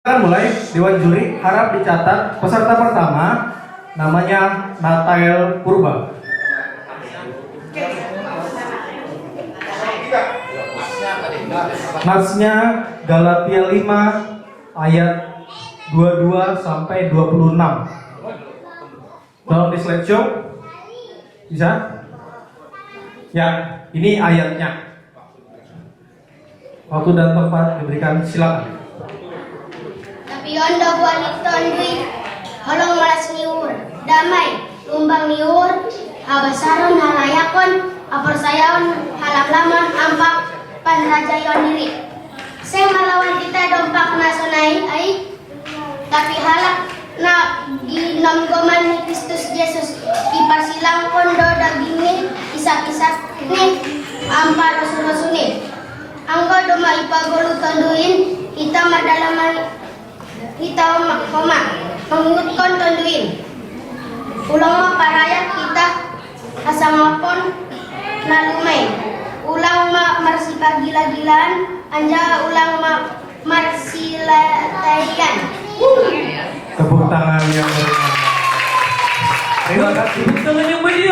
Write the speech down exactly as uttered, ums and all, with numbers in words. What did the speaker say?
Akan mulai, Dewan Juri, harap dicatat peserta pertama namanya Natael Purba. Natsnya Galatia lima ayat dua puluh dua sampai dua puluh enam. Tolong di slideshow. Bisa? Ya, ini ayatnya. Waktu dan tempat diberikan, silakan. Tapi ondo buat tonduit, holong malas niur, damai, lumbang niur, habasaron halayakon, haporsayaon halamlamon ampa panrajaon diri. Seng malawan ita dompak na sonai ai, tapi halak na ginomgoman ni Kristus Jesus, iparsilangkon do dagingni, isak-isakni ampa rosu-rosuni. Anggo domma ipagolu tonduin, ita mardalama ita homa, mangihuthon tonduin. Ulang ma parayat ita hasangapon na lumai. Ulang ma marsipagila-gilaan, anjaha ulang ma marsilataian. Tepuk tangan yang meriah. Terima kasih. Tepuk tangan yang meriah.